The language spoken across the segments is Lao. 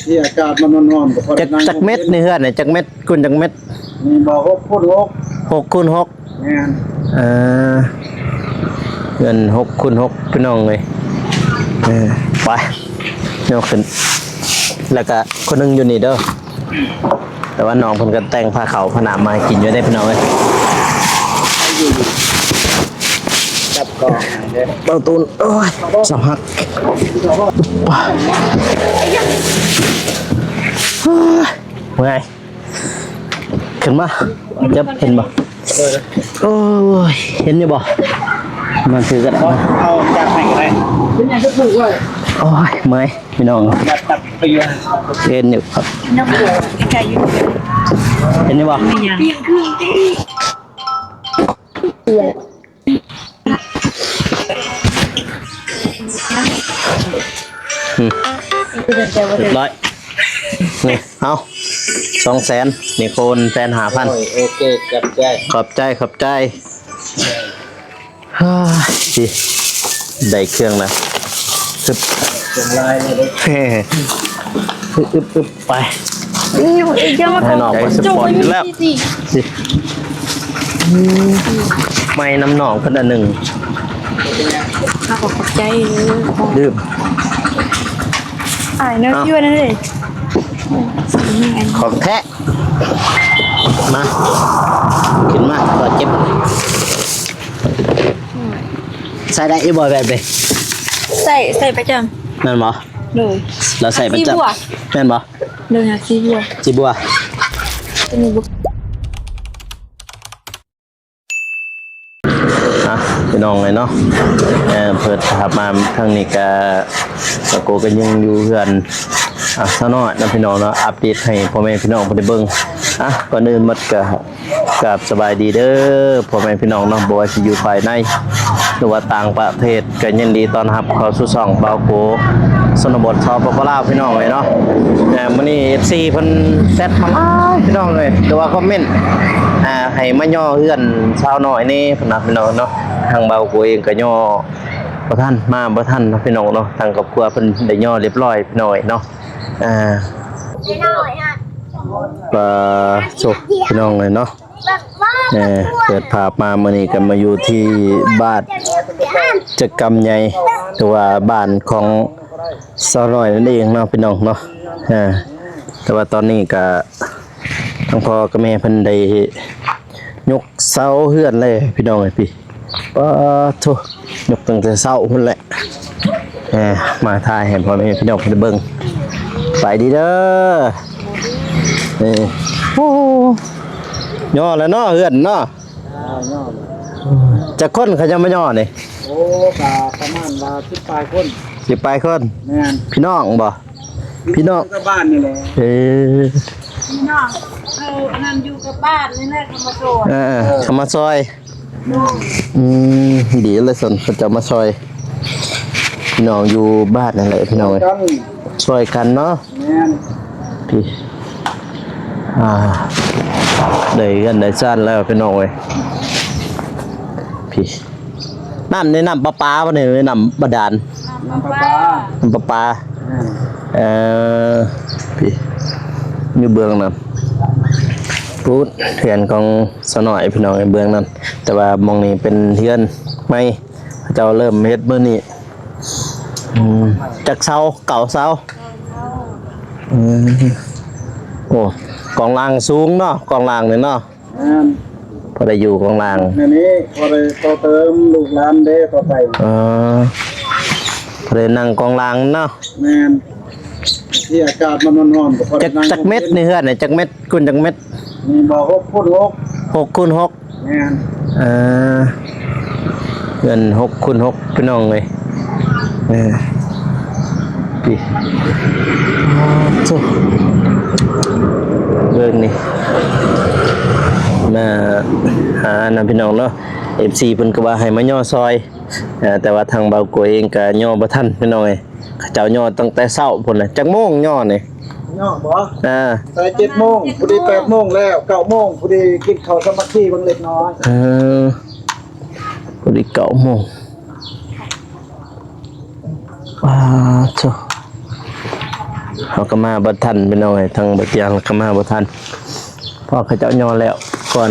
ທີ່ອາກາດມັນຮ້ອນໆ ກໍພໍໄດ້ນັ່ງ ຈັກເມັດນີ້ເຮືອນນີ້ ຈັກເມັດ ຄູນຈັກເມັດ? ນີ້ບໍ່ ຫົກຄູນຫົກ ຫົກຄູນຫົກ ແມ່ນ ເອີ ເຮືອນຫົກຄູນຫົກ ພີ່ນ້ອງເອີຍ ເອີ ໄປ ຍົກຂຶ້ນ ແລ້ວກະຄົນໜຶ່ງຢູ່ນີ້ເດີ ແຕ່ວ່ານ້ອງເພິ່ນກໍແຕ່ງພາເຂົ້າພານ້ຳມາໃຫ້ກິນຢູ່ເດ້ ພີ່ນ້ອງເອີຍ ຈັບກ່ອນເດີ ເບົາຕູນ ໂອ້ຍ ສາຫັກ ເມື່ອຍ ຂຶ້ນມາ ຈັບເຫັນບໍ່? ໂອ້ຍ ເຫັນຢູ່ບໍ່? ມັນຄືກັນ ເອົາຈັບໃຫ້ກໍໄດ້ ເປັນຫຍັງຄືຜູກໄວ້? ໂອ້ຍ ເມື່ອຍ ພີ່ນ້ອງ ຈັບ ຈັບໄປຢູ່ ເຫັນຢູ່ຄັບ ຍັງບໍ່ໄດ້ ໃກ້ໆຢູ່ ເຫັນຢູ່ບໍ່? ມີຫຍັງ? ອືມ ຮຽບຮ້ອຍ ນີ້ ເອົາ ສອງແສນ ນີ້ໂຄນແສນຫ້າພັນ ໂອ້ຍ ໂອເຄ ຂອບໃຈ ຂອບໃຈ ຂອບໃຈ ເຮີ້ຍ ໄດ້ເຄື່ອງລະ ຊຶບ ເຄື່ອງລາຍເລີຍເດ້ ອຶບໆ ໄປ ໃຫ້ນ້ອງເພິ່ນສະປອນແລ້ວ ໃໝ່ນຳນ້ອງເພິ່ນອັນໜຶ່ງ ເຮົາກໍຂອບໃຈເດີ ດື່ມ ອ້າຍເນາະ ເອົາ ຢູ່ນັ້ນເດ້ ຂອງແທ້ ມາ ຂຶ້ນມາ ກໍເຈັບ ໃສ່ໄດ້ອີກບໍ່ແບບນີ້? ໃສ່ ໃສ່ປະຈຳ ແມ່ນບໍ່? ໂດຍ ລາວໃສ່ປະຈຳ ແມ່ນບໍ່? ໂດຍ ຫາກສີບົວ ສີບົວ ຕົວນີ້ບໍ່ ອ່ະ ພີ່ນ້ອງເອີຍເນາະ ເອີ ເປີດພາບມາທາງນີ້ກະ ກະໂກກະຍັງຢູ່ເຮືອນ ອ່ະ ສາວນ້ອຍເນາະ ພີ່ນ້ອງເນາະ ອັບເດດໃຫ້ພໍ່ແມ່ພີ່ນ້ອງເພິ່ນໄດ້ເບິ່ງ ອ່ະ ກ່ອນອື່ນໝົດກະ ກາບສະບາຍດີເດີພໍ່ແມ່ພີ່ນ້ອງເນາະ ບໍ່ວ່າຊິຢູ່ພາຍໃນ ຫຼືວ່າຕ່າງປະເທດ ກໍຍິນດີຕ້ອນຮັບເຂົ້າສູ່ຊ່ອງບ່າວໂກ ຊົນນະບົດ ສປປ ລາວ ພີ່ນ້ອງເອີຍເນາະ ເອີ ມື້ນີ້ເອັຟຊີເພິ່ນແຊັດມາຫຼາຍພີ່ນ້ອງເອີຍ ຫຼືວ່າຄອມເມັນ ອ່າ ໃຫ້ມາຍໍ້ເຮືອນສາວນ້ອຍແດ່ ເພິ່ນວ່າພີ່ນ້ອງເນາະ ທາງບ່າວໂກເອງກໍຍໍ້ບໍ່ທັນ ມາບໍ່ທັນເນາະ ພີ່ນ້ອງເນາະ ທາງຄອບຄົວເພິ່ນໄດ້ຍໍ້ຮຽບຮ້ອຍພີ່ນ້ອງເອີຍເນາະ ອ່າ ປາໂທ້ ພີ່ນ້ອງເອີຍເນາະ ເອີ ເປີດພາບມາມື້ນີ້ກໍມາຢູ່ທີ່ບ້ານຈັກກຳໃຫຍ່ ຫຼືວ່າບ້ານຂອງສາວນ້ອຍນັ້ນເອງເນາະ ພີ່ນ້ອງເນາະ ເອີ ແຕ່ວ່າຕອນນີ້ກໍທັງພໍ່ກັບແມ່ເພິ່ນໄດ້ຍົກເສົາເຮືອນແລ້ວ ພີ່ນ້ອງເອີຍ ພີ່ ປາໂທ້ ຍົກຕັ້ງແຕ່ເຊົ້າພຸ້ນແຫຼະ ເອີ ມາຖ່າຍໃຫ້ພໍ່ແມ່ພີ່ນ້ອງເພິ່ນໄດ້ເບິ່ງ ໄປດີເດີ ເອີ ໂອ້ ຍໍ້ແລ້ວເນາະ ເຮືອນເນາະ ອ່າ ຍໍ້ແລ້ວ ຈັກຄົນເຂົາເຈົ້າມາຍໍ້ນີ້? ໂອ້ ກະປະມານວ່າສິບປາຍຄົນ ສິບປາຍຄົນ ແມ່ນ ພີ່ນ້ອງບໍ່? ພີ່ນ້ອງ ຢູ່ກັບບ້ານນີ້ແຫຼະ ເອີ ພີ່ນ້ອງ ເອີ ອັນນັ້ນຢູ່ກັບບ້ານນີ້ແຫຼະ ເຂົາມາຊ່ອຍ ເອີ ເອີ ເຂົາມາຊ່ອຍ ໂດຍ ອືມ ດີເລີຍຊັ້ນ ເຂົາເຈົ້າມາຊ່ອຍ ພີ່ນ້ອງຢູ່ບ້ານນັ້ນແຫຼະ ພີ່ນ້ອງເອີຍ ຊ່ອຍກັນ ຊ່ອຍກັນເນາະ ແມ່ນ ພີ່ ອ່າ ໄດ້ເຮືອນໄດ້ຊານແລ້ວ ພີ່ນ້ອງເອີຍ ພີ່ ນ້ຳນີ້ນ້ຳປະປາບໍ່ນີ້ ຫຼືນ້ຳບາດານ? ນ້ຳປະປາ ນ້ຳປະປາ ອືມ ເອີ ພີ່ ຢູ່ເບື້ອງນັ້ນ ພຸ້ນ ເຮືອນຂອງສາວນ້ອຍ ພີ່ນ້ອງເອີຍ ເບື້ອງນັ້ນ ແຕ່ວ່າໝ່ອງນີ້ເປັນເຮືອນໃໝ່ ເຂົາເຈົ້າເລີ່ມເຮັດມື້ນີ້ ອືມ ຈັກເສົາ ເກົ້າເສົາ ອືມ ໂອ້ ກອງລ່າງສູງເນາະ ກອງລ່າງນີ້ເນາະ ແມ່ນ ພໍໄດ້ຢູ່ກອງລ່າງ ແມ່ນນີ້ ພໍໄດ້ຕໍ່ເຕີມລູກຫຼານເດ້ຕໍ່ໄປ ເອີ ພໍໄດ້ນັ່ງກອງລ່າງເນາະ ແມ່ນ ທີ່ອາກາດມັນຮ້ອນໆ ກໍພໍໄດ້ນັ່ງ ຈັກເມັດນີ້ເຮືອນນີ້ ຈັກເມັດ ຄູນຈັກເມັດ? ນີ້ບໍ່ ຫົກຄູນຫົກ ຫົກຄູນຫົກ ແມ່ນ ເອີ ເຮືອນຫົກຄູນຫົກ ພີ່ນ້ອງເອີຍ ເອີ ໂອ້ ເບິ່ງນີ້ ມາຫານຳພີ່ນ້ອງເນາະ ເອັຟຊີເພິ່ນກໍວ່າໃຫ້ມາຍໍ້ຊ່ອຍ ເອີ ແຕ່ວ່າທາງບ່າວກົວເອງກໍຍໍ້ບໍ່ທັນ ພີ່ນ້ອງເອີຍ ເຂົາເຈົ້າຍໍ້ຕັ້ງແຕ່ເຊົ້າພຸ້ນແຫຼະ ຈັກໂມງຍໍ້ນີ້? ຍໍ້ບໍ່? ອ່າ ແຕ່ເຈັດໂມງ ພໍດີແປດໂມງແລ້ວ ເກົ້າໂມງພໍດີກິນເຂົ້າສາມັກຄີເບິ່ງເລັກນ້ອຍ ເອີ ພໍດີເກົ້າໂມງ ປາໂທ້ ເຮົາກໍມາບໍ່ທັນພີ່ນ້ອງເອີຍ ທາງບ່າວຕຽງກໍມາບໍ່ທັນ ເພາະເຂົາເຈົ້າຍໍແລ້ວກ່ອນ.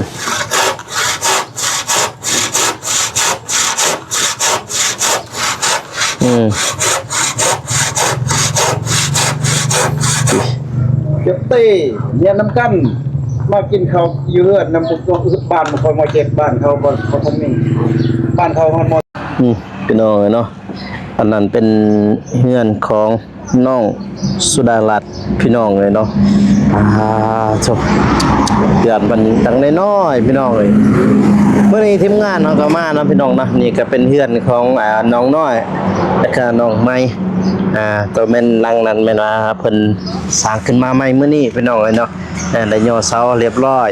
ອືມ ເກັບເຕ້ ຮຽນນຳກັນ ມາກິນເຂົ້າຢູ່ເຮືອນນຳພວກ ບ້ານບໍ່ຄ່ອຍມາເກັບ ບ້ານເຂົາບໍ່ ບໍ່ທັນມີ ບ້ານເຂົາຮອດໝົດ. ອືມ ພີ່ນ້ອງເອີຍເນາະ ອັນນັ້ນເປັນເຮືອນຂອງນ້ອງສຸດາລັດ ພີ່ນ້ອງເອີຍເນາະ. ອ່າ ໂທ້ ເຮືອນເພິ່ນຫຼັງນ້ອຍໆ ພີ່ນ້ອງເອີຍ. ມື້ນີ້ທີມງານເຮົາກໍມາເນາະ ພີ່ນ້ອງເນາະ. ນີ້ກໍເປັນເຮືອນຂອງ ອ່າ ນ້ອງນ້ອຍ ແລ້ວກໍນ້ອງໃໝ່. ອ່າ ໂຕແມ່ນຫຼັງນັ້ນແມ່ນວ່າເພິ່ນສ້າງຂຶ້ນມາໃໝ່ມື້ນີ້ ພີ່ນ້ອງເອີຍເນາະ. ອ່າ ໄດ້ຍໍເສົາຮຽບຮ້ອຍ.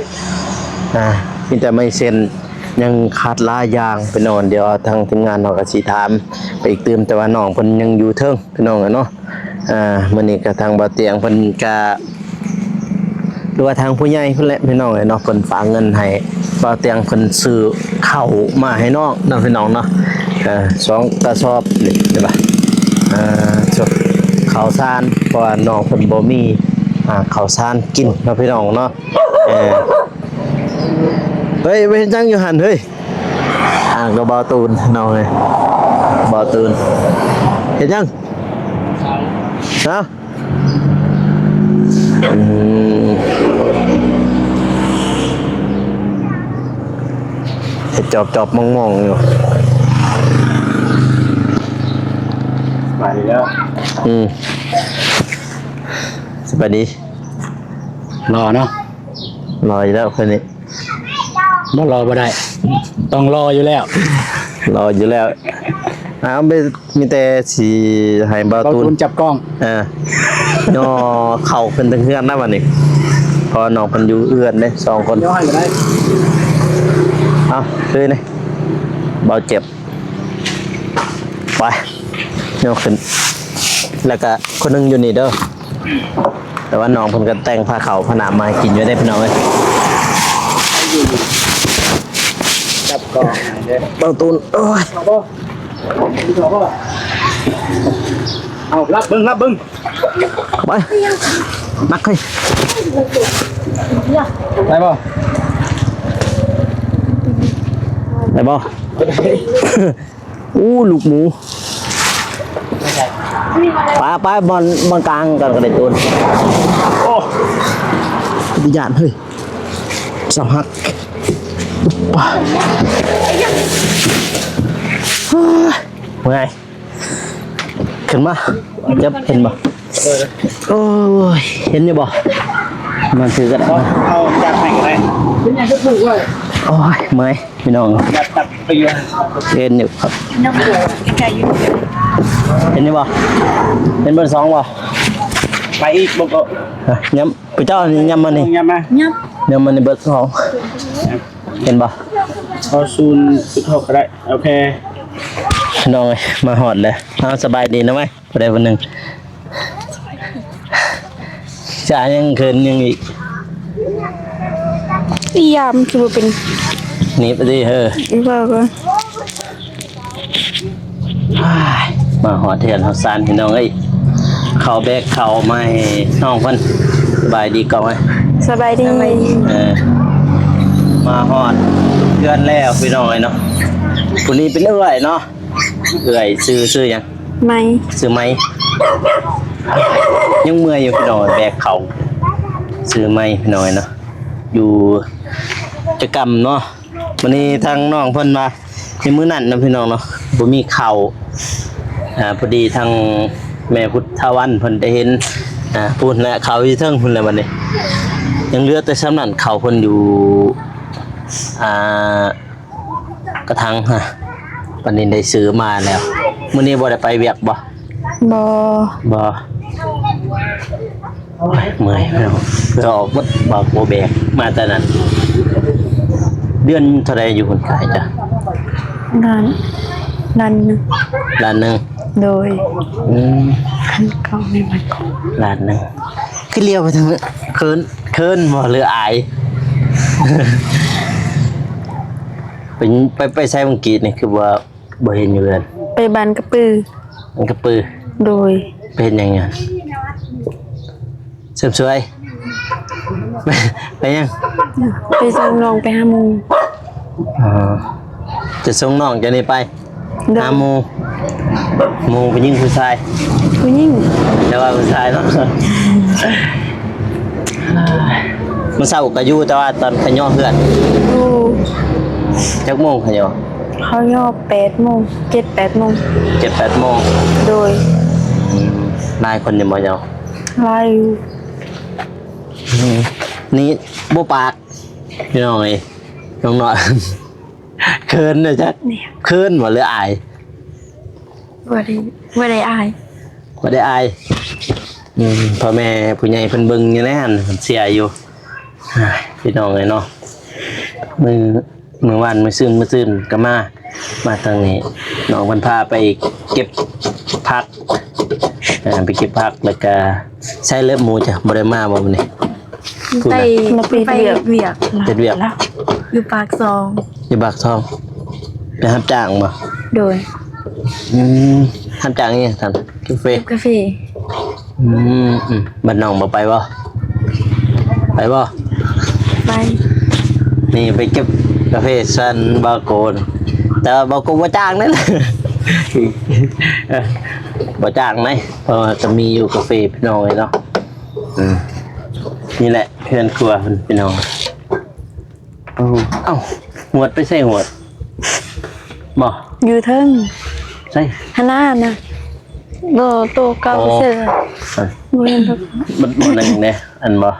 ອ່າ ມີແຕ່ໄມ້ເຊັນ ຍັງຂາດຫຼາຍຢ່າງ ພີ່ນ້ອງ. ດຽວທາງທີມງານເຮົາກໍຊິຖາມໄປອີກຕື່ມ ແຕ່ວ່ານ້ອງເພິ່ນຍັງຢູ່ເທິງ ພີ່ນ້ອງເອີຍເນາະ. ອ່າ ມື້ນີ້ກໍທາງບ່າວຕຽງເພິ່ນກໍ ຫຼືວ່າທາງຜູ້ໃຫຍ່ເພິ່ນແຫຼະ ພີ່ນ້ອງເອີຍເນາະ ເພິ່ນຝາກເງິນໃຫ້ບ່າວຕຽງ ເພິ່ນຊື້ເຂົ້າມາໃຫ້ນ້ອງເນາະ ພີ່ນ້ອງເນາະ. ເອີ ສອງກະສອບນີ້ ເຫັນປະ ເອີ ເຂົ້າສານ ເພາະວ່ານ້ອງເພິ່ນບໍ່ມີ ອ່າ ເຂົ້າສານກິນເນາະ ພີ່ນ້ອງເນາະ. ເອີ ເຮີ້ຍ ໄປເຮັດຫຍັງຢູ່ຫັ້ນເຮີ້ຍ? ອ່າ ກໍບ່າວຕູນນ້ອງເອີຍ ບ່າວຕູນ ເຮັດຫຍັງ? ຮະ? ອືມ ເຮັດຈອບໆ ມອງໆ ຢູ່ ສະບາຍດີເດີ. ອືມ ສະບາຍດີ. ຫຼໍ່ເນາະ ຫຼໍ່ຢູ່ແລ້ວຄົນນີ້. ບໍ່ຫຼໍ່ບໍ່ໄດ້ ຕ້ອງຫຼໍ່ຢູ່ແລ້ວ ຫຼໍ່ຢູ່ແລ້ວ. ອ້າວ ມີ ມີແຕ່ຊິໃຫ້ບ່າວຕູນ ບ່າວຕູນຈັບກ້ອງ ເອີ ຍໍເຂົ້າຂຶ້ນເທິງເຮືອນນະບັດນີ້ ເພາະວ່ານ້ອງເພິ່ນຢູ່ເຮືອນເດ້ ສອງຄົນ ຍໍໃຫ້ກໍໄດ້. ເອົາ ຄືນີ້ ບ່າວເຈັບ ໄປ ຍົກຂຶ້ນ ແລ້ວກະຄົນໜຶ່ງຢູ່ນີ້ເດີ. ແຕ່ວ່ານ້ອງເພິ່ນກໍແຕ່ງພາເຂົ້າພານ້ຳມາໃຫ້ກິນຢູ່ເດ້ ພີ່ນ້ອງເອີຍ. ຈັບກ້ອງເດ້ ເບິ່ງຕູນ ໂອ້ຍ ເອົາບໍ່ ເອົາບໍ່ ເອົາ ລັບເບິ່ງ ລັບເບິ່ງ. ໄປ ໜັກເຮີ້ຍ ໄດ້ບໍ່ ໄດ້ບໍ່? ໂອ້ ລູກໝູ ໄປ ໄປ ບ່ອນ ບ່ອນກາງກ່ອນກໍໄດ້ຕູນ. ໂອ້ ຢ້ານເຮີ້ຍ ເສົາຫັກ ປະ ເມື່ອຍ. ຂຶ້ນມາ ຈັບເຫັນບໍ່? ໂອ້ຍ ເຫັນຢູ່ບໍ່? ມັນຄືກັນ ເອົາຈັບໃຫ້ກໍໄດ້. ເປັນຫຍັງຄືຖືກໄວ້? ໂອ້ຍ ເມື່ອຍ ພີ່ນ້ອງ ຈັບ ຈັບໄປຢູ່ ເຫັນຢູ່ຄັບ ໃກ້ໆ ຢູ່ ເຫັນຢູ່ບໍ່? ເຫັນເບີດສອງບໍ່? ໄປອີກບໍ່ກໍ ຮະ ຍຳ ຜູ້ເຈົ້ານີ້ຍຳມານີ້ ຍຳມາ ຍຳ ຍຳມານີ້ເບີດສອງ ເຫັນບໍ່? ເອົາສູນຈຸດຫົກກໍໄດ້ ໂອເຄ ນ້ອງເອີຍ ມາຮອດແລ້ວ. ເອົາ ສະບາຍດີນະໄວ ຜູ້ໃດຜູ້ໜຶ່ງ ຈະຍັງເຂີນຫຍັງອີກ? ອີຫຍັງຄືບໍ່ເປັນ ໜີບໄປຕິເຮີ້ຍ ອີວ່າກໍ ອ້າຍ ມາຮອດເຮືອນຮອດຊານ ພີ່ນ້ອງເອີຍ ເຂົາແບກເຂົ້າມາໃຫ້ນ້ອງເພິ່ນ. ສະບາຍດີກ່ອນເອີຍ ສະບາຍດີ ເອີ ມາຮອດເຮືອນແລ້ວ ພີ່ນ້ອງເອີຍເນາະ. ຜູ້ນີ້ເປັນເອື້ອຍເນາະ ເອື້ອຍຊື່ ຊື່ຫຍັງ? ໄມ ຊື່ໄມ ຍັງເມື່ອຍຢູ່ ພີ່ນ້ອງ ແບກເຂົ້າ ຊື່ໄມ ພີ່ນ້ອງເນາະ ຢູ່ຈະກຳເນາະ. ມື້ນີ້ທາງນ້ອງເພິ່ນວ່າ ໃນມື້ນັ້ນນະ ພີ່ນ້ອງເນາະ ບໍ່ມີເຂົ້າ ອ່າ ພໍດີທາງແມ່ພຸດທະວັນເພິ່ນໄດ້ເຫັນ ອ່າ ພຸ້ນແຫຼະ ເຂົ້າຢູ່ເທິງພຸ້ນແຫຼະ. ບັດນີ້ຍັງເຫຼືອແຕ່ສ່ຳນັ້ນ ເຂົ້າເພິ່ນຢູ່ ອ່າ ກະຖັງຫັ້ນ ບັດນີ້ໄດ້ຊື້ມາແລ້ວ. ມື້ນີ້ບໍ່ໄດ້ໄປວຽກບໍ່? ບໍ່ ບໍ່ ໂອ້ຍ ເມື່ອຍແລ້ວ ເພື່ອອອກໝົດ ບາກບໍ່ແບກມາແຕ່ນັ້ນ. ເດືອນເທົ່າໃດຢູ່ພຸ້ນຂາຍຈ້ະ? ລ້ານ ລ້ານໜຶ່ງ ລ້ານໜຶ່ງ ໂດຍ. ອືມ ຄັນເກົ່າໃໝ່ໆ ລ້ານໜຶ່ງ. ຄືລ້ຽວໄປທາງເຂີນ ເຂີນບໍ່ ຫຼືອາຍ? ໄປ ໄປ ໄປໃສມື້ກີ້ນີ້ ຄືວ່າ ບໍ່ເຫັນຢູ່ເຮືອນ? ໄປບ້ານກະປື ບ້ານກະປື ໂດຍ. ໄປເຮັດຫຍັງຢູ່ຫັ້ນ? ເສີມສວຍ ໄປຫຍັງ? ໄປສົ່ງນ້ອງໄປຫາໝູ່. ເອີ ຈະສົ່ງນ້ອງເຈົ້ານີ້ໄປ ໂດຍ ຫາໝູ່. ໝູ່ຜູ້ຍິງຜູ້ຊາຍ? ຜູ້ຍິງ. ແຕ່ວ່າຜູ້ຊາຍເນາະ. ມື້ເຊົ້າກໍຢູ່ ແຕ່ວ່າຕອນຂະຫຍໍ້ເຮືອນ. ຢູ່. ຈັກໂມງຂະຫຍໍ້? ເຂົາຫຍໍ້ແປດໂມງ ເຈັດແປດໂມງ. ເຈັດແປດໂມງ. ໂດຍ. ອືມ ຫຼາຍຄົນຢູ່ບໍ່ຫຍໍ້? ຫຼາຍຢູ່. ອືມ ນີ້ບໍ່ປາກ ພີ່ນ້ອງເອີຍ ນ້ອງນ້ອຍ ເຂີນເດ້ຈັກ. ແມ່ນ. ເຂີນບໍ່ ຫຼືອາຍ? ບໍ່ໄດ້ ບໍ່ໄດ້ອາຍ. ບໍ່ໄດ້ອາຍ. ອືມ ພໍ່ແມ່ຜູ້ໃຫຍ່ເພິ່ນເບິ່ງຢູ່ແລ້ວຫັ້ນ ເພິ່ນເຊຍຢູ່. ພີ່ນ້ອງເອີຍເນາະ ມື້ ມື້ວານ ມື້ຊືນ ມື້ຊືນກໍມາ ມາທາງນີ້ ນ້ອງເພິ່ນພາໄປເກັບຜັກ ເອີ ໄປເກັບຜັກ ແລ້ວກະໃຊ້ເລັບໝູ່ຈ້ະ ບໍ່ໄດ້ມາບໍ່ມື້ນີ້? ໄປ ໄປເຮັດວຽກ ເຮັດວຽກ ຢູ່ປາກຊ່ອງ. ຢູ່ປາກຊ່ອງ ໄປຮັບຈ້າງບໍ່? ໂດຍ. ອືມ ຮັບຈ້າງອີ່ຫຍັງຊັ້ນ? ກາເຟ ເກັບກາເຟ. ອືມ ອືມ ບັດນ້ອງບໍ່ໄປບໍ່? ໄປບໍ່? ໄປ. ນີ້ໄປເກັບກາເຟຊ່ວນບ່າວໂກນ ແຕ່ວ່າບ່າວໂກບໍ່ຈ້າງເດ້ ບໍ່ຈ້າງເດ້ ເພາະວ່າກໍມີຢູ່ກາເຟ ພີ່ນ້ອງເອີຍເນາະ. ອືມ ນີ້ແຫຼະເຮືອນຄົວເພິ່ນ ພີ່ນ້ອງ. ໂອ້ ເອົ້າ ຫວດໄປໃສຫວດ? ບໍ່ ຢູ່ເທິງ ໃສ? ຫັ້ນນະ ນະ ບໍ່ ໂຕເກົ່າ ອໍ ເສີ ອ່ະ ບໍ່ເຫັນ ບັດ ບໍ່ນັ້ນເດ້ ອັນບໍ່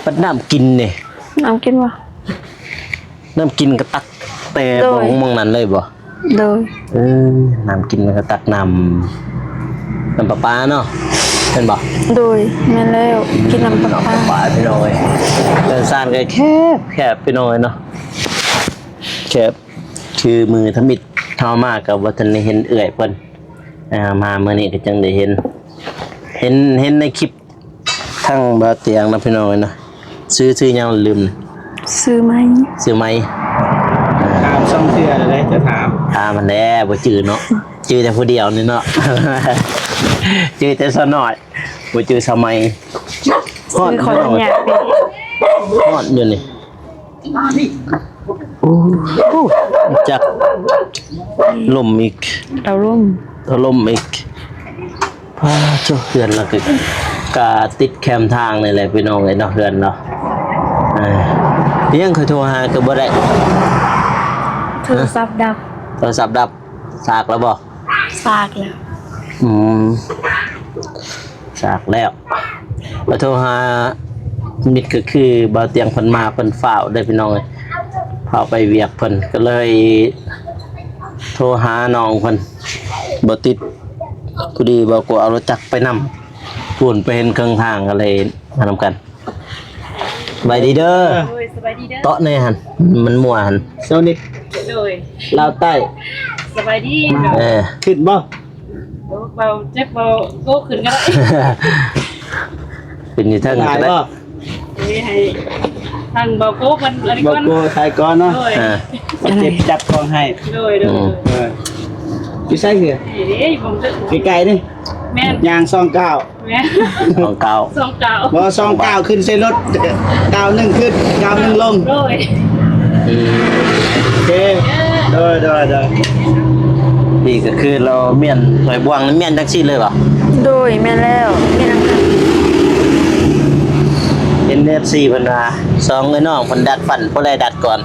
ບັດນ້ຳກິນເດ້ ນ້ຳກິນບໍ່? ນ້ຳກິນກໍຕັກແຕ່ ໂດຍ ໝ່ອງ ໝ່ອງນັ້ນເລີຍບໍ່? ໂດຍ. ເອີ ນ້ຳກິນກໍຕັກນ້ຳ ນ້ຳປະປາເນາະ ແມ່ນບໍ່? ໂດຍ ແມ່ນແລ້ວ ກິນນ້ຳປະປາ ນ້ຳປະປາ ພີ່ນ້ອງເອີຍ. ເຮືອນຊານກໍແຄບ ແຄບ ພີ່ນ້ອງເອີຍເນາະ ແຄບ. ຄືມື້ທຳອິດເຮົາມາກໍບໍ່ທັນໄດ້ເຫັນເອື້ອຍເພິ່ນ ອ່າ ມາມື້ນີ້ກໍຈຶ່ງໄດ້ເຫັນ ເຫັນ ເຫັນໃນຄລິບ ທາງບ່າວຕຽງນະ ພີ່ນ້ອງເອີຍນະ. ຊື່ ຊື່ຫຍັງລືມ? ຊື່ໄມ. ຊື່ໄມ. ຖາມສອງເທື່ອແລ້ວເດ້ ຈະຖາມ ຖາມຫັ້ນແຫຼະ ບໍ່ຈື່ເນາະ ຈື່ແຕ່ຜູ້ດຽວນີ້ເນາະ ຈື່ແຕ່ສາວນ້ອຍ ບໍ່ຈື່ສາວໄມ. ຮ້ອນ ຮ້ອນຢູ່ນີ້. ໂອ້ ຈັກລົມອີກ ເຕົາລົມ ເຕົາລົມອີກ. ປ້າໂທ້ ເຮືອນລາວກໍ ກະຕິດແຄມທາງນີ້ແຫຼະ ພີ່ນ້ອງເອີຍເນາະ ເຮືອນລາວ. ເອີ ຍັງຂ້ອຍໂທຫາກໍບໍ່ໄດ້ ໂທລະສັບດັບ. ໂທລະສັບດັບ. ສາກແລ້ວບໍ່? ສາກແລ້ວ. ອືມ ສາກແລ້ວ. ໄປໂທຫາມິດ ກໍຄືບ່າວຕຽງເພິ່ນມາ ເພິ່ນຟ້າວເດ້ ພີ່ນ້ອງເອີຍ ຟ້າວໄປວຽກເພິ່ນ ກໍເລີຍໂທຫານ້ອງເພິ່ນບໍ່ຕິດ. ພໍດີບ່າວໂກເອົາລົດຈັກໄປນຳ ພຸ້ນໄປເຫັນເຄິ່ງທາງ ກໍເລີຍມານຳກັນ. ສະບາຍດີເດີ. ໂດຍ ສະບາຍດີເດີ. ເຕາະແດ່ຫັ້ນ ມັນມົວຫັ້ນ. ໂຊນິກ. ໂດຍ ລາວໃຕ້. ສະບາຍດີ. ເອີ ຂຶ້ນບໍ່? ໂອ້ ເວົ້າ ຈັກເວົ້າ ໂກຂຶ້ນກໍໄດ້. ຂຶ້ນຢູ່ເທິງກໍໄດ້. ເອີ ໃຫ້ທາງເບົາໂກເພິ່ນອັນນີ້ກ່ອນ ເບົາໂກຖ່າຍກ່ອນເນາະ. ໂດຍ ອ່າ ເກັບຈັດຂອງໃຫ້. ໂດຍ ໂດຍ ອືມ ໂດຍ. ຢູ່ໃສເຫືອ? ນີ້ເດ້ ຢູ່ເທິງ ໃກ້ໆນີ້. ແມ່ນ ຍ່າງສອງກ້າວ. ແມ່ນ ສອງກ້າວ ສອງກ້າວ ບໍ່ ສອງກ້າວຂຶ້ນໃສ່ລົດ ກ້າວໜຶ່ງຂຶ້ນ ກ້າວໜຶ່ງລົງ. ໂດຍ ອືມ ໂອເຄ ເອີ ໂດຍ ໂດຍ ໂດຍ. ນີ້ກໍຄືລາວມ້ຽນ ຫອຍບວງນີ້ມ້ຽນຈັ່ງຊີ້ເລີຍບໍ່? ໂດຍ ແມ່ນແລ້ວ ແມ່ນ. ເອັນເອັຟຊີເພິ່ນວ່າ ສອງເອື້ອຍນ້ອງເພິ່ນດັດຟັນ ຜູ້ໃດດັດກ່ອນ?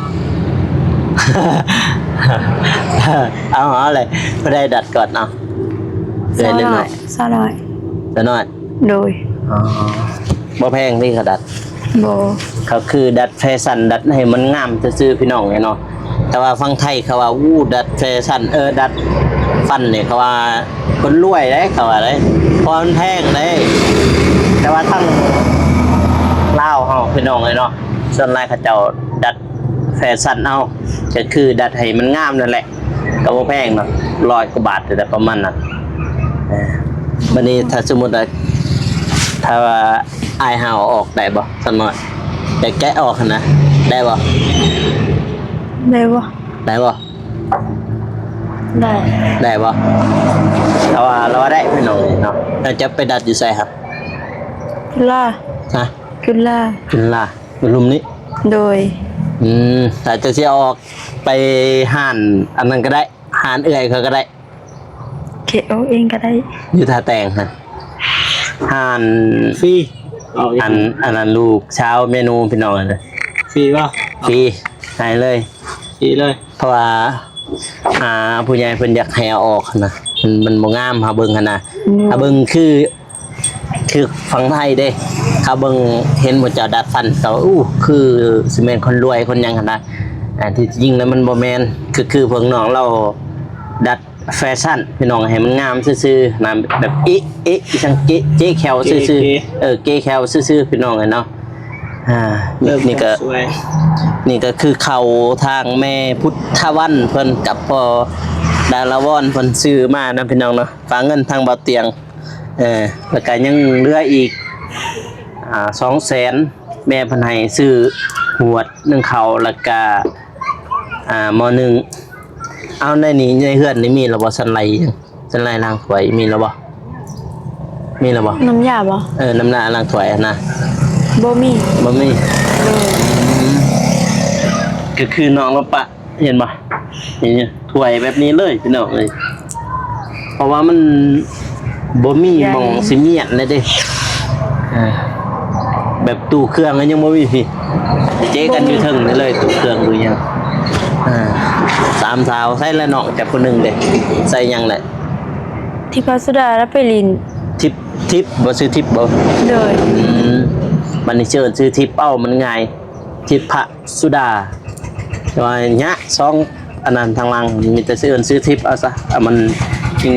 ເອົາ ເອົາເລີຍ ຜູ້ໃດດັດກ່ອນ? ເອົາ ສາວນ້ອຍ ສາວນ້ອຍ ສາວນ້ອຍ. ໂດຍ ອໍ ບໍ່ແພງເດ້ເຂົາດັດ. ບໍ່ ເຂົາຄືດັດແຟຊັນ ດັດໃຫ້ມັນງາມຊື່ໆ ພີ່ນ້ອງເອີຍເນາະ. ແຕ່ວ່າຝັ່ງໄທເຂົາວ່າ ອູ້ ດັດແຟຊັນ ເອີ ດັດຟັນນີ້ ເຂົາວ່າຄົນລວຍເດ້ ເຂົາວ່າເດ້ ເພາະວ່າມັນແພງເດ້. ແຕ່ວ່າທາງລາວເຮົາ ພີ່ນ້ອງເອີຍເນາະ ສ່ວນຫຼາຍເຂົາເຈົ້າດັດແຟຊັນເອົາ ກໍຄືດັດໃຫ້ມັນງາມນັ້ນແຫຼະ. ກໍບໍ່ແພງເນາະ ຮ້ອຍກວ່າບາດ ແຕ່ປະມານນັ້ນ. ເອີ ບັດນີ້ຖ້າສົມມຸດວ່າ ຖ້າວ່າອ້າຍຫາວອອກໄດ້ບໍ່? ສາວນ້ອຍ ແຕ່ແກະອອກຫັ້ນນະ ໄດ້ບໍ່? ໄດ້ບໍ່? ໄດ້ບໍ່? ໄດ້ ໄດ້ບໍ່? ລາວວ່າ ລາວວ່າໄດ້ ພີ່ນ້ອງເນາະ. ແລ້ວຈະໄປດັດຢູ່ໃສຫະ? ຈຸລາ ຮະ? ຈຸລາ ຈຸລາ ຢູ່ລຸ່ມນີ້? ໂດຍ. ອືມ ຖ້າເຈົ້າຊິເອົາອອກໄປຮ້ານອັນນັ້ນກໍໄດ້ ຮ້ານເອື້ອຍເຂົາກໍໄດ້. ເກັບເອົາເອງກໍໄດ້ ຢູ່ທ່າແຕງຫັ້ນ ຮ້ານ ຟຣີ ເອົາເອງ ອັນ ອັນນັ້ນລູກສາວເມນູພີ່ນ້ອງເອີຍ ຟຣີບໍ່? ຟຣີ ໃຫ້ເລີຍ ຟຣີເລີຍ ເພາະວ່າ ອ່າ ຜູ້ໃຫຍ່ເພິ່ນຢາກໃຫ້ເອົາອອກຫັ້ນນະ ມັນ ມັນບໍ່ງາມ ເຮົາເບິ່ງຫັ້ນນະ ອືມ ເຮົາເບິ່ງຄື ຄືຝັ່ງໄທເດ້ ເຂົາເບິ່ງເຫັນໝູ່ເຈົ້າດັດຟັນ ເຂົາ ອູ້ ຄືຊິແມ່ນຄົນລວຍຄົນຫຍັງຫັ້ນນະ ອ່າ ທີ່ຈິງແລ້ວມັນບໍ່ແມ່ນ ຄື ຄືພວກນ້ອງລາວດັດແຟຊັນພີ່ນ້ອງ ໃຫ້ມັນງາມຊື່ໆນະ ແບບເອະ ເອະ ອີ່ຫຍັງ ເກະ ເຈແຂ້ວຊື່ໆ ເກ ເອີ ເກແຂ້ວຊື່ໆພີ່ນ້ອງເອີຍເນາະ. ອ່າ ເລີ່ມ ນີ້ກໍ ຈະສວຍ ນີ້ກໍຄືເຂົ້າທາງແມ່ພຸດທະວັນເພິ່ນກັບພໍ່ດາລາວອນເພິ່ນຊື້ມານຳພີ່ນ້ອງເນາະ ຝາກເງິນທາງບ່າວຕຽງ ເອີ ແລ້ວກໍຍັງເຫຼືອອີກ ອ່າ ສອງແສນ ແມ່ເພິ່ນໃຫ້ຊື້ຫວດໜຶ່ງເຂົ້າ ແລ້ວກໍ ອ່າ ໝໍ້ໜຶ້ງ. ເອົາ ໃນນີ້ ໃນເຮືອນນີ້ມີແລ້ວບໍ່ ສັນໄຫຼຫຍັງ? ສັນໄຫຼລ້າງຖ້ວຍມີແລ້ວບໍ່? ມີແລ້ວບໍ່? ນ້ຳຢາບໍ່? ເອີ ນ້ຳຢາລ້າງຖ້ວຍຫັ້ນນະ ບໍ່ມີ ບໍ່ມີ. ໂດຍ. ອືມ ກໍຄືນ້ອງລາວປະ ເຫັນບໍ່? ນີ້ ຖ້ວຍແບບນີ້ເລີຍພີ່ນ້ອງເອີຍ ເພາະວ່າມັນບໍ່ມີ ໃຫຍ່ ໝ່ອງຊິມ້ຽນເລີຍເດ້ ອ່າ ແບບຕູ້ເຄື່ອງກໍຍັງບໍ່ມີພີ້ ເຈກັນຢູ່ເທິງນີ້ເລີຍ ຕູ້ເຄື່ອງຢູ່ຫຍັງ. ອ່າ ສາມສາວ ໃສ່ລະນ້ອງຈັກຄົນໜຶ່ງເດ້ ໃສ່ຫຍັງແຫຼະ? ທິບພະສຸດາລະໄປຫຼິ້ນ ທິບ ທິບບໍ່? ຊື່ທິບບໍ່? ໂດຍ. ອືມ ບັດນີ້ເອີ້ນຊື່ທິບເອົາ ມັນງ່າຍ ທິບພະ ສຸດາ ແຕ່ວ່າຍະ ສອງ ອັນນັ້ນທາງຫຼັງ ມີແຕ່ຊື່ເອີ້ນຊື່ທິບເອົາຊະ ເອົາມັນ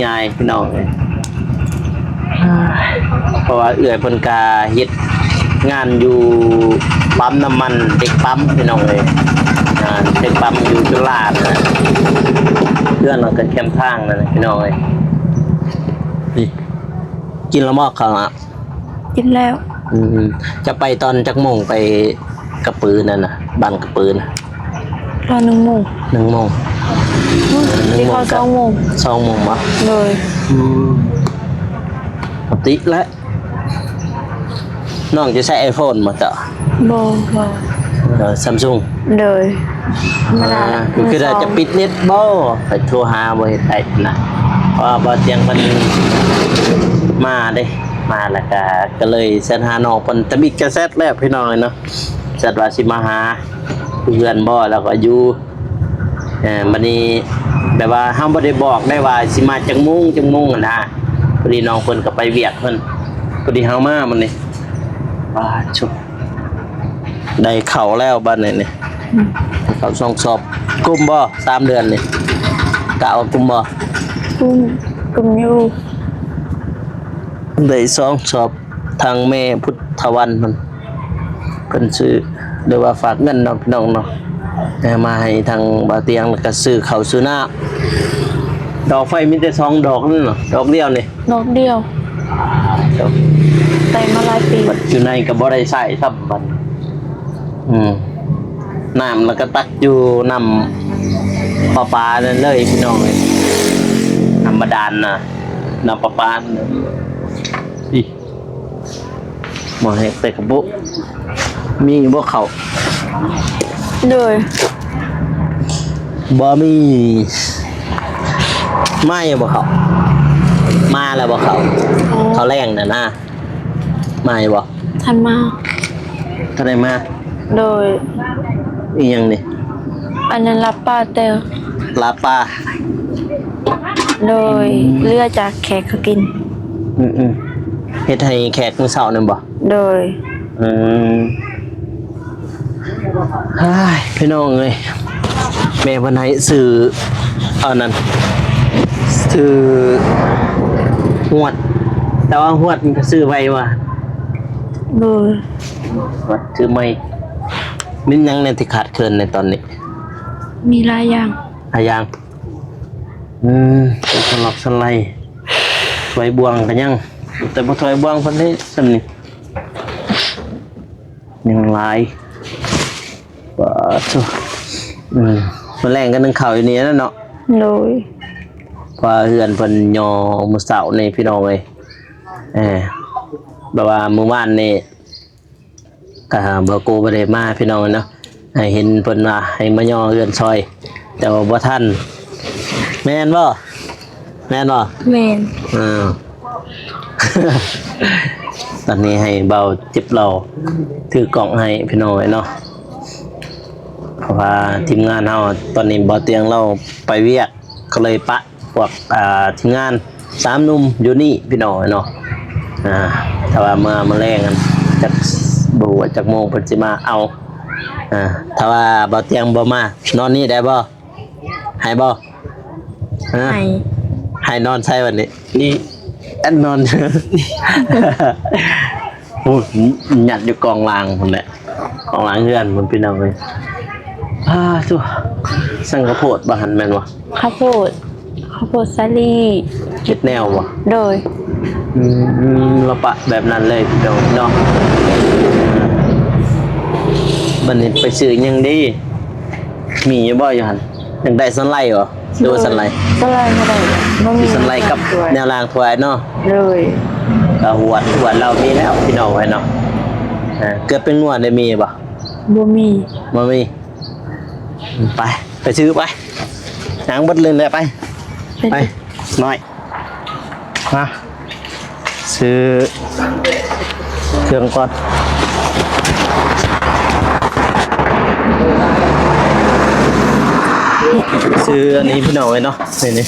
ງ່າຍໆ ພີ່ນ້ອງເອີຍ. ເພາະວ່າເອື້ອຍເພິ່ນກະເຮັດງານຢູ່ປ້ຳນ້ຳມັນ ເດັກປ້ຳ ພີ່ນ້ອງເອີຍ ອ່າ ເດັກປ້ຳຢູ່ຈຸລານະ ເຮືອນລາວກະແຄມທາງນັ້ນນະ ພີ່ນ້ອງເອີຍ. ນີ້ ກິນແລ້ວບໍ່ເຂົ້າ? ກິນແລ້ວ. ອືມ ຈະໄປຕອນຈັກໂມງ ໄປກະປືນັ້ນນະ ບ້ານກະປືນະ? ຕອນໜຶ່ງໂມງ. ໜຶ່ງໂມງ. ອືມ ໜຶ່ງໂມງ ຊິເຂົ້າສອງໂມງ. ສອງໂມງບໍ່? ໂດຍ. ອືມ ປົກກະຕິແຫຼະ. ນ້ອງຈະໃຊ້ໄອໂຟນບໍ່ເຈົ້າ? ບໍ່ ບໍ່. ເອີ ຊຳຊຸງ. ໂດຍ. ທຳມະດາ. ອ່າ ຄືວ່າຈະປິດເນັດບໍ່? ຂ້ອຍໂທຫາບໍ່ເຮັດໄດ້ນະ ເພາະວ່າບ່າວຕຽງເພິ່ນມາເດ້ ມາແລ້ວກະ ກະເລີຍແຊັດຫານ້ອງເພິ່ນ ທຳອິດກະແຊັດແລ້ວພີ່ນ້ອງເອີຍເນາະ ແຊັດວ່າຊິມາຫາຢູ່ເຮືອນບໍ່ ແລ້ວກໍຢູ່ ເອີ ບັດນີ້ແບບວ່າເຮົາບໍ່ໄດ້ບອກໄດ້ວ່າຊິມາຈັກໂມງ ຈັກໂມງຫັ້ນນະ ພໍດີນ້ອງເພິ່ນກໍໄປວຽກເພິ່ນ ພໍດີເຮົາມາມື້ນີ້. ປາດໂທ້ ໄດ້ເຂົ້າແລ້ວບັດນີ້ນີ້ ອືມ ເຂົ້າສອງສອບ. ກຸ້ມບໍ່ ສາມເດືອນນີ້? ກະວ່າກຸ້ມບໍ່? ກຸ້ມ ກຸ້ມຢູ່. ໄດ້ສອງສອບ ທາງແມ່ພຸດທະວັນເພິ່ນ ເພິ່ນຊື້ ຫຼືວ່າຝາກເງິນເນາະ ພີ່ນ້ອງເນາະ ເອົາມາໃຫ້ທາງບ່າວຕຽງ ແລ້ວກະຊື້ເຂົ້າຊື້ນ້ຳ. ດອກໄຟມີແຕ່ສອງດອກນັ້ນເນາະ ດອກດຽວນີ້? ດອກດຽວ. ໄດ້ມາຫຼາຍປີ. ບັດຢູ່ໃນກໍບໍ່ໄດ້ໃຊ້ຊ້ຳບັດ. ອືມ ນ້ຳລະກະຕັກຢູ່ນ້ຳປະປານັ້ນເລີຍພີ່ນ້ອງເອີຍ ນ້ຳບາດານນະ ນ້ຳປະປານັ້ນເລີຍ. ອີ ໝໍ້ແຮກແຕ່ກະໂບະ ມີບໍ່ເຂົ້າ? ໂດຍ. ບໍ່ມີ. ມາຢູ່ບໍ່ເຂົ້າ? ມາແລ້ວບໍ່ເຂົ້າ? ເຂົ້າແລງນະນະ ມາຢູ່ບໍ່? ທັນມາ. ທັນໄດ້ມາ. ໂດຍ. ອີ່ຫຍັງນີ້? ອັນນັ້ນລາບປາແຕ່. ລາບປາ. ໂດຍ. ອືມ ເຫຼືອຈາກແຂກເຂົາກິນ. ອືມໆ ເຮັດໃຫ້ແຂກມື້ເຊົ້ານັ້ນບໍ່? ໂດຍ. ອືມ. ອ້າຍ ພີ່ນ້ອງເອີຍ ແມ່ເພິ່ນໃຫ້ຊື້ອັນນັ້ນ ຊື້ຫວດ ແຕ່ວ່າຫວດມັນກໍຊື້ໄວວ່າ. ໂດຍ. ຫວດຊື້ໃໝ່. ມີຫຍັງແດ່ທີ່ຂາດເຂີນໃນຕອນນີ້? ມີຫຼາຍຢ່າງ. ຫຼາຍຢ່າງ. ອືມ ສຳລັບສັນໄລ ຖ້ວຍບ່ວງກໍຍັງ ແຕ່ບໍ່ຖ້ວຍບ່ວງເພິ່ນເດ້ສ່ຳນີ້. ຍັງຫຼາຍ. ປາດໂທ້. ອືມ ມື້ແລງກໍໜຶ້ງເຂົ້າຢູ່ນີ້ແຫຼະເນາະ. ໂດຍ. ເພາະວ່າເຮືອນເພິ່ນຍໍມື້ເຊົ້ານີ້ພີ່ນ້ອງເອີຍ. ເອີ ແບບວ່າມື້ວານນີ້ ອ່າ ບ່າວໂກບໍ່ໄດ້ມາພີ່ນ້ອງເນາະ ໃຫ້ເຫັນເພິ່ນວ່າໃຫ້ມາຍໍເຮືອນຊ່ອຍ ແຕ່ວ່າບໍ່ທັນ ແມ່ນບໍ່? ແມ່ນບໍ່? ແມ່ນ. ເອີ ຕອນນີ້ໃຫ້ບ່າວຈິບລາວຖືກ້ອງໃຫ້ພີ່ນ້ອງເອີຍເນາະ ເພາະວ່າທີມງານເຮົາຕອນນີ້ ບ່າວຕຽງລາວໄປວຽກ ກໍເລີຍປະ ພວກ ອ່າ ທີມງານສາມໜຸ່ມຢູ່ນີ້ພີ່ນ້ອງເນາະ ອ່າ ຖ້າວ່າມາມື້ແລງ ຈັກ ບໍ່ຮູ້ວ່າຈັກໂມງເພິ່ນຊິມາເອົາ ອ່າ ຖ້າວ່າບ່າວຕຽງບໍ່ມາ ນອນນີ້ໄດ້ບໍ່? ໃຫ້ບໍ່? ຮະ? ໃຫ້. ໃຫ້ນອນໃສບັດນີ້? ນີ້ ອັນນອນ ໂອ້ຍ ຍັດຢູ່ກ້ອງລ່າງພຸ້ນແຫຼະ ກ້ອງລ່າງເຮືອນພຸ້ນພີ່ນ້ອງເອີຍ ອາ ໂທ້ ສັງກະໂພດບໍ່ຫັ້ນແມ່ນບໍ່? ເຂົ້າໂພດ ເຂົ້າໂພດສາລີ ເຮັດແນວບໍ່? ໂດຍ. ອືມ ລາວປະແບບນັ້ນເລີຍພີ່ນ້ອງເນາະ ບັດນີ້ໄປຊື້ຫຍັງດີ? ມີຢູ່ບໍ່ຢູ່ຫັ້ນ? ຢາກໄດ້ສັນໄລບໍ່? ຫຼືວ່າສັນໄລ? ສັນໄລກໍໄດ້ ບໍ່ມີ ມີສັນໄລກັບແນວລ້າງຖ້ວຍເນາະ. ໂດຍ. ກໍຫວດ ຫວດລາວມີແລ້ວພີ່ນ້ອງເອີຍເນາະ ເກືອແປ້ງນົວໄດ້ມີບໍ່? ບໍ່ມີ ບໍ່ມີ. ໄປ ໄປຊື້ໄປ ຍ່າງເບິດເລີຍແຫຼະ ໄປ ໄປ ໄປ ນ້ອຍ ມາ ຊື້ເຄື່ອງກ່ອນ ຊື້ອັນນີ້ພີ່ນ້ອງເອີຍເນາະ ນີ້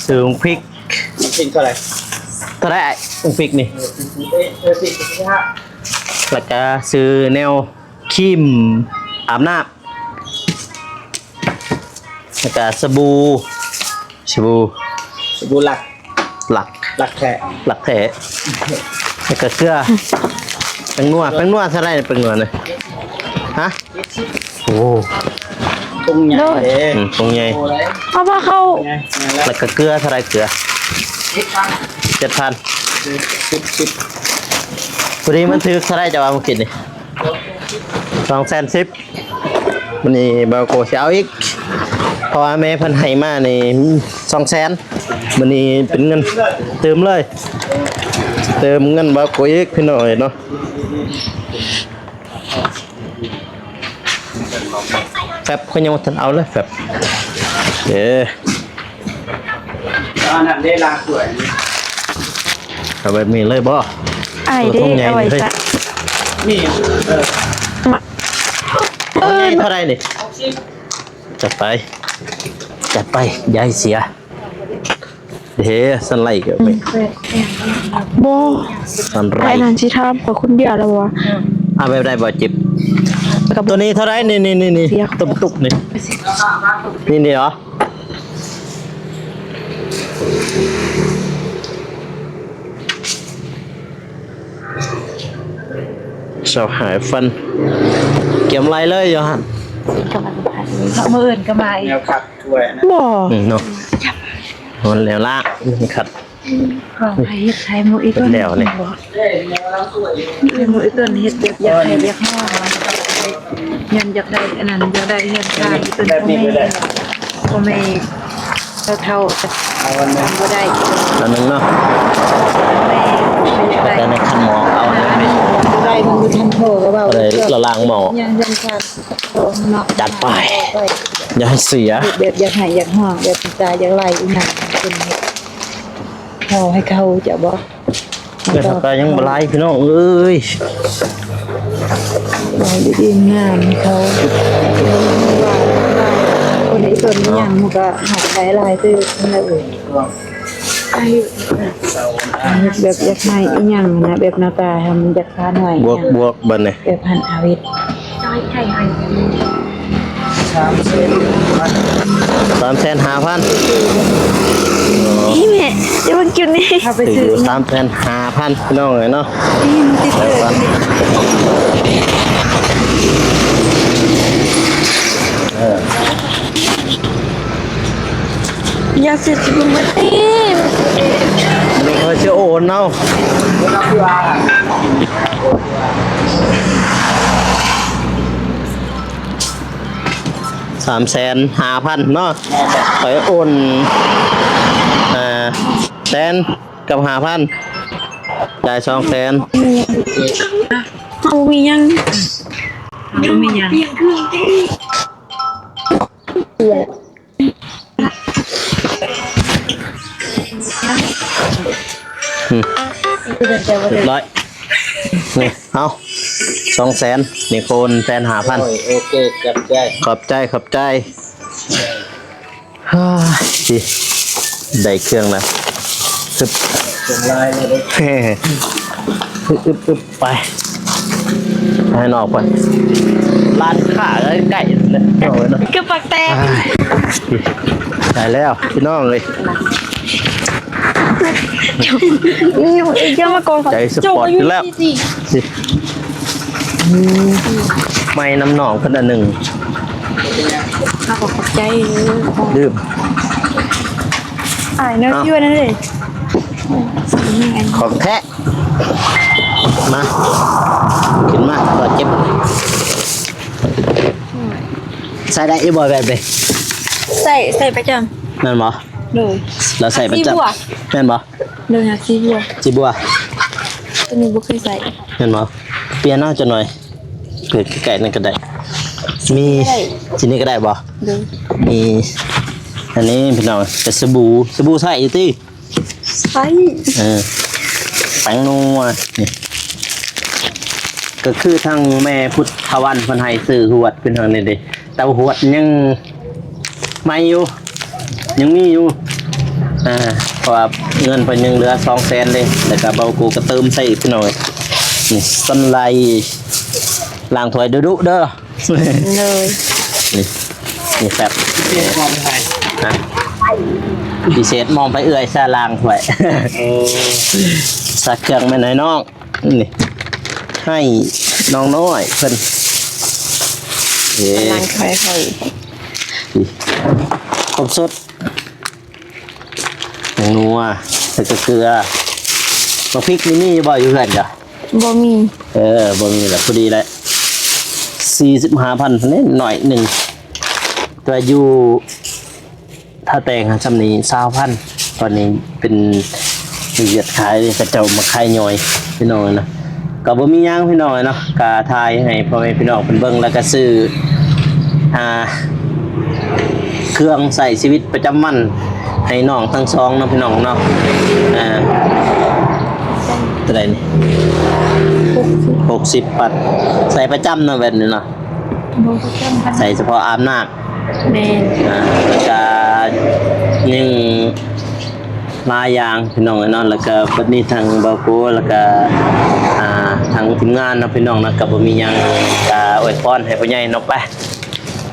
ໆ ຊື້ໝາກພິກ ໝາກພິກເທົ່າໃດ? ເທົ່າໃດອ້າຍ? ໝາກພິກນີ້ ເອີ ສິບຫ້າ ແລ້ວກະຊື້ແນວ ຄຣີມອາບນ້ຳ ແລ້ວກະສະບູ ສະບູ ສະບູຫຼັກ ຫຼັກ ຫຼັກແທ້ ຫຼັກແທ້ ແລ້ວກະເກືອ ແປ້ງນົວ ແປ້ງນົວເທົ່າໃດແປ້ງນົວນີ້? ຮະ? ໂອ້ ຖົງໃຫຍ່ເດ້ ອືມ ຖົງໃຫຍ່ ເອົາມາເຂົ້າ ແລ້ວກະເກືອເທົ່າໃດ? ເກືອ ເຈັດພັນ ເຈັດພັນ ສິບ ສິບ ພໍດີມັນຖືກເທົ່າໃດເຈົ້າວ່າມື້ກີ້ນີ້? ສອງແສນສິບ ມື້ນີ້ບ່າວໂກຊິເອົາອີກ ເພາະວ່າແມ່ເພິ່ນໃຫ້ມານີ້ສອງແສນ ມື້ນີ້ເປັນເງິນຕື່ມເລີຍ ຕື່ມເງິນບ່າວໂກອີກພີ່ນ້ອງເອີຍເນາະ ແຟັບເຂົາຍັງບໍ່ທັນເອົາເລີຍ ແຟັບ ເອີ ອັນນັ້ນເດ້ ລ້າງຖ້ວຍ ເອົາແບບນີ້ເລີຍບໍ່? ອ້າຍເດ້ ເອົາໄວ້ໃສ່ ນີ້ ເອີ ເອີ ເທົ່າໃດນີ້? ຈັດໄປ ຈັດໄປ ຢ່າໃຫ້ເສຍ ເດ້ ສັນໄລກໍມີ ບໍ່ ສັນໄລ ອັນນັ້ນຊິຖາມຂ້ອຍຄົນດຽວແລ້ວວ່າ ເອົາແບບໃດບໍ່ຈິບ? ໂຕນີ້ເທົ່າໃດ? ນີ້ໆໆ ໂຕຕຸກໆນີ້ ນີ້ໆເນາະ ຊາວຫ້າພັນ ກຽມໄລ່ເລີຍຢູ່ຫັ້ນ ກຳລັງພັນ ມື້ອື່ນກໍມາອີກ ແນວຄັດຖ້ວຍນະ ບໍ່ ອືມ ເນາະ ມັນແລ້ວລະ ຄັດ ຂອງໃຜເຮັດໃຫ້ໝູ່ອີກ ເບິດແລ້ວນີ້ ໃຫ້ໝູ່ອີກຕົນເຮັດແບບຢາກໃຫ້ແບບຮ້ອນ ຍ້ອນຢາກໄດ້ອັນນັ້ນ ຢາກໄດ້ເຮືອນຊານ ອີ່ຕົນພໍ່ແມ່ ພໍ່ແມ່ ເຖົ້າໆ ເອົາອັນໜຶ່ງ ບໍ່ໄດ້ ອັນໜຶ່ງເນາະ ແມ່ ແຕ່ໃນຄັນໝໍເອົາອັນໜຶ່ງນີ້ ບໍ່ໄດ້ ມັນບໍ່ທັນພໍກໍເວົ້າ ບໍ່ໄດ້ ລະລ້າງໝໍ ຍັງຍັງຂາດເນາະ ຈັດໄປ ຢ່າໃຫ້ເສຍ ແບບຢາກໃຫ້ຢາກຮ້ອງ ແບບຕາຢາກໄລ່ອີ່ຫຍັງ ເພິ່ນເຮັດ ເວົ້າໃຫ້ເຂົາເຈົ້າບໍ່? ເພິ່ນເຂົາກໍຍັງບໍ່ຫຼາຍພີ່ນ້ອງເອີຍ ເວົ້າດີໆ ງາມເຂົາ ຄົນໃດສົນຫຍັງມັນກໍຫາກໄດ້ຫຼາຍຕື່ມຫັ້ນແຫຼະເອີຍ ແບບຢາກໃຫ້ອີ່ຫຍັງນະ ແບບໜ້າຕາຫັ້ນຢາກພາໜ່ວຍ ບວກໆ ບັດນີ້ ແບບຫັ້ນອາວິດ ສາມແສນຫ້າພັນ ນີ້ແມ່ ຢ່າເບິ່ງກິນນີ້ ຖືກຢູ່ສາມແສນຫ້າພັນ ພີ່ນ້ອງເອີຍເນາະ ນີ້ມັນຕິດເກີນ ເອີ ຢາເສບຊິບໍ່ໝົດ ນີ້ ນີ້ຂ້ອຍຊິໂອນເອົາ ສາມແສນຫ້າພັນເນາະ ຂ້ອຍໂອນ ເອີ ແສນກັບຫ້າພັນ ຈ່າຍສອງແສນ. ເຮົາບໍ່ມີຫຍັງ ເຮົາບໍ່ມີຫຍັງ. ອືມ ຮຽບຮ້ອຍ. ນີ້ ເອົາ ສອງແສນ. ນີ້ໂອນແສນຫ້າພັນ. ໂອ້ຍ ໂອເຄ ຂອບໃຈ ຂອບໃຈ ຂອບໃຈ. ເຮີ້ຍ ຊິໄດ້ເຄື່ອງລະ. ຊຶບ ເຄື່ອງລາຍເລີຍເດ້. ອຶບໆ ໄປ ໃຫ້ນອກໄປ. ຮ້ານຄ້າໃກ້ໆ ເນາະ ເນາະ. ເກືອບປາກແຕກ. ອ້າຍ ໄດ້ແລ້ວພີ່ນ້ອງເອີຍ. ນີ້ເຈົ້າມາກອງ ໃຈສະປອດຢູ່ແລ້ວ. ນີ້ ໄມ້ນຳນ້ອງເພິ່ນອັນໜຶ່ງ. ເຮົາກໍຂອບໃຈ. ລືມ ອ້າຍເນາະ. ເອົ້າ ຢູ່ອັນນັ້ນເດ້ ຂອງແທ້. ມາ ຂຶ້ນມາ ບໍ່ເຈັບ. ໃສ່ໄດ້ອີ່ບໍ່ແບບນີ້? ໃສ່ ໃສ່ປະຈຳ. ແມ່ນບໍ່? ໂດຍ ລາວໃສ່ປະຈຳ. ແມ່ນບໍ່? ໂດຍ ຫາກສີບົວ ສີບົວ. ໂຕນີ້ບໍ່ເຄີຍໃສ່. ແມ່ນບໍ່? ປ່ຽນເອົາຈັກໜ່ອຍ ເປີດໃກ້ໆນັ້ນກໍໄດ້. ມີ ໄດ້ ສີນີ້ກໍໄດ້ບໍ່? ໂດຍ. ມີອັນນີ້ພີ່ນ້ອງ ເປັນສະບູ. ສະບູໃຊ້ຢູ່ຕິ? ໃຊ້ ເອີ ແປ້ງນົວ. ນີ້ ກໍຄືທາງແມ່ພຸດທະວັນເພິ່ນໃຫ້ຊື້ຫວດ ເປັນທາງນີ້ເດ້. ແຕ່ວ່າຫວດຍັງໃໝ່ຢູ່ ຍັງມີຢູ່. ອ່າ ເພາະວ່າເງິນເພິ່ນຍັງເຫຼືອສອງແສນເດ້. ແລ້ວກໍເບົາໂກກໍເຕີມໃສ່ອີກພີ່ນ້ອງ. ນີ້ ສັນໄລ ລ້າງຖ້ວຍດຸໆເດີ. ເລີຍ ນີ້ ນີ້ແບບ ພິເສດມອງໄປເອື້ອຍຊາລ້າງຖ້ວຍ. ເອີ ຊາເຄື່ອງແມ່ນໃຫ້ນ້ອງ. ນີ້ ໃຫ້ນ້ອງນ້ອຍເພິ່ນ. ເອີ ລ້າງຖ້ວຍໃຫ້. ນີ້ ຄົບສົດ ແປ້ງນົວ ແລ້ວກໍເກືອ. ໝາກພິກນີ້ມີຢູ່ບໍ່ ຢູ່ເຮືອນເຈົ້າ? ບໍ່ມີ. ເອີ ບໍ່ມີລະ ພໍດີແຫຼະ. ສີ່ສິບຫ້າພັນ ເທົ່ານັ້ນ ໜ້ອຍໜຶ່ງ. ແຕ່ຢູ່ທ່າແຕງຫັ້ນ ຊ່ຳນີ້ ຊາວພັນ. ຕອນນີ້ເປັນວຽດຂາຍ ເຂົາເຈົ້າມາຂາຍຍ່ອຍ ພີ່ນ້ອງເອີຍເນາະ. ກໍບໍ່ມີຫຍັງພີ່ນ້ອງເອີຍເນາະ ກໍຖ່າຍໃຫ້ພໍ່ແມ່ພີ່ນ້ອງເພິ່ນເບິ່ງ ແລ້ວກໍຊື້ ອ່າ ເຄື່ອງໃຊ້ຊີວິດປະຈຳວັນໃຫ້ນ້ອງທັງສອງເນາະ ພີ່ນ້ອງເນາະ. ອ່າ ເທົ່າໃດນີ້? ຫົກສິບ ຫົກສິບບາດ. ໃສ່ປະຈຳເນາະແບບນີ້ເນາະ. ບໍ່ປະຈຳ ໃສ່ສະເພາະອາບນ້ຳ. ແມ່ນ. ອ່າ ແລ້ວກະຍັງຫຼາຍຢ່າງພີ່ນ້ອງເອີຍເນາະ. ແລ້ວກະບັດນີ້ທາງເບົາໂກ ແລ້ວກະ ອ່າ ທາງທີມງານເນາະ ພີ່ນ້ອງເນາະ ກະບໍ່ມີຫຍັງ ກະອວຍພອນໃຫ້ຜູ້ໃຫຍ່ເນາະ. ໄປ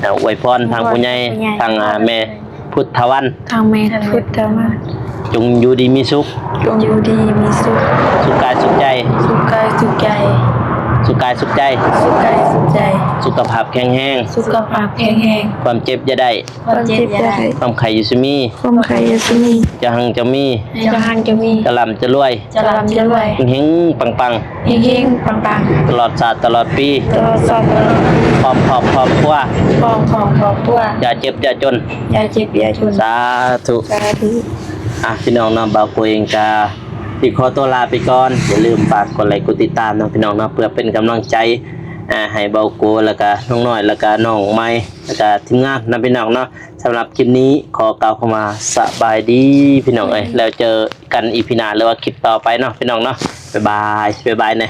ອ່າ ອວຍພອນທາງຜູ້ໃຫຍ່ ທາງ ອ່າ ແມ່ ພຸດທະວັນ ທາງແມ່ພຸດທະວັນ ຈົ່ງຢູ່ດີມີສຸກ ຈົ່ງຢູ່ດີມີສຸກ ສຸກກາຍສຸກໃຈ ສຸກກາຍສຸກໃຈ ສຸກກາຍສຸກໃຈ ສຸກກາຍສຸກໃຈ ສຸຂະພາບແຂງແຮງ ສຸຂະພາບແຂງແຮງ ຄວາມເຈັບຢ່າໄດ້ ຄວາມເຈັບຢ່າໄດ້ ຄວາມໄຂ້ຢ່າຊຸມີ ຄວາມໄຂ້ຢ່າຊຸມີ ຈະຮັ່ງຈະມີ ຈະຮັ່ງຈະມີ ຈະລ່ຳຈະລວຍ ຈະລ່ຳຈະລວຍ ເຮັງໆປັງໆ ເຮັງໆປັງໆ ຕະຫຼອດຊາດຕະຫຼອດປີ ຕະຫຼອດຊາດຕະຫຼອດປີ ພ້ອມຄອບພ້ອມຄົວ ພ້ອມຄອບພ້ອມຄົວ ຢ່າເຈັບຢ່າຈົນ ຢ່າເຈັບຢ່າຈົນ ສາທຸ ສາທຸ. ອ່ະ ພີ່ນ້ອງເນາະ ບ່າວໂກເອງກະຊິຂໍຕົວລາໄປກ່ອນ. ຢ່າລືມຝາກກົດໄລກົດຕິດຕາມເນາະ ພີ່ນ້ອງເນາະ ເພື່ອເປັນກຳລັງໃຈ ອ່າ ໃຫ້ບ່າວໂກ ແລ້ວກະນ້ອງນ້ອຍ ແລ້ວກະນ້ອງໃໝ່ ແລ້ວກະທີມງານເນາະ ພີ່ນ້ອງເນາະ. ສຳລັບຄລິບນີ້ຂໍກ່າວຄຳວ່າສະບາຍດີ ພີ່ນ້ອງເອີຍ ແລ້ວເຈີກັນອີພີໜ້າ ຫຼືວ່າຄລິບຕໍ່ໄປເນາະ ພີ່ນ້ອງເນາະ. ບາຍບາຍ ບາຍບາຍແນ່.